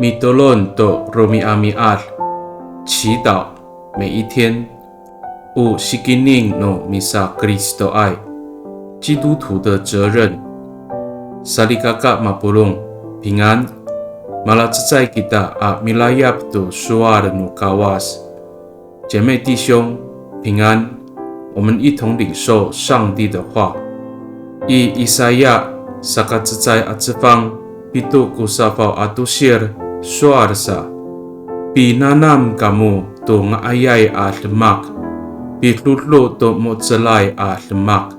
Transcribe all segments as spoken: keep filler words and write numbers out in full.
Mitolon to romi'ami'ad, 祈祷每一天。O sikining no misakristoay, 基督徒的责任。Salikaka mapolong, 平安。Malacecay kita a milayap to sowal no Kawas. 姐妹弟兄，平安。我们一同领受上帝的话。I Isaya saka cecay a cefang pito ko safaw a tosir sowal sa, pinanam kamo to nga'ayay a demak, pidodo to mo^celay a demak.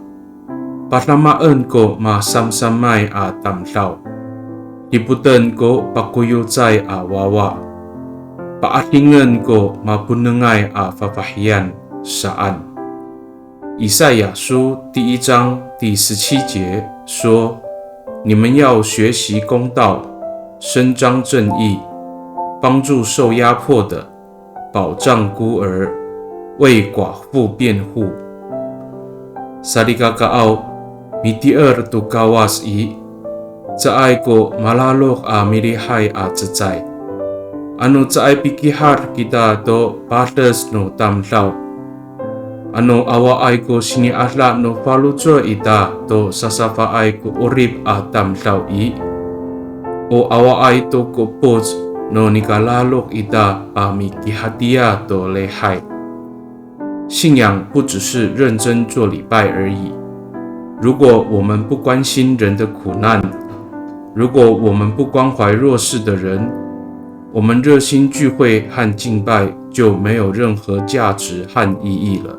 Padamaen ko masamsamay a tamdaw. Dipoten ko pakoyocay a wawa. Pa'adingen ko maponengay a fafahiyan saan. 以赛亚书第一章第十七节说，你们要学习公道，伸张正义，帮助受压迫的，保障孤儿，为寡妇辩护。Salikakaaw, mitier to Kawas i, caay ko malalok a milihay a cecay. Ano caay pikihar kita to pades no tamdaw. Ano awaay ko sini'ada no faloco' ita to sasafaay ko 'orip a tamdaw i, o awaay to ko 'epoc no nikalalok ita a mikihatiya to lihay. 信仰不只是认真做礼拜而已。如果我们不关心人的苦难，如果我们不关怀弱势的人，我们热心聚会和敬拜就没有任何价值和意义了。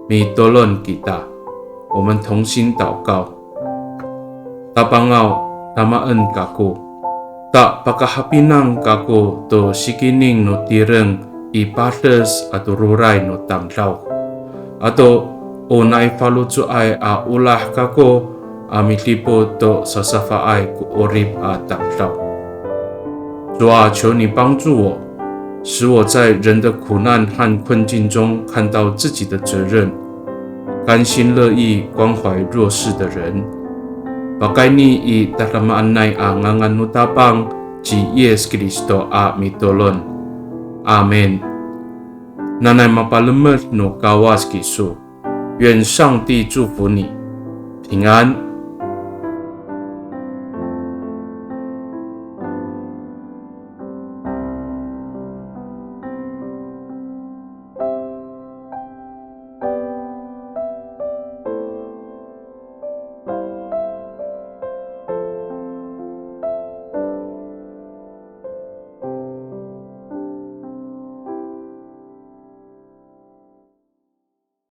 Mitolon kita, 我们同心祷告。Tapangaw, tamaen kako. Ta pakahapinang kako to sikining no tireng i pades ato roray no tamdaw. Ato o nai faloco'ay a olah kako a midipot to sasafaay ko 'orip a tamdaw. 主啊，求你帮助我，使我在人的苦难和困境中看到自己的责任，甘心乐意关怀弱势的人。Pakayni i tadamaanay a ngangan no Tapang ci Yis Kristo a mitolon. Amin. Nanay mapalemed no Kawas kiso. 愿上帝祝福你，平安。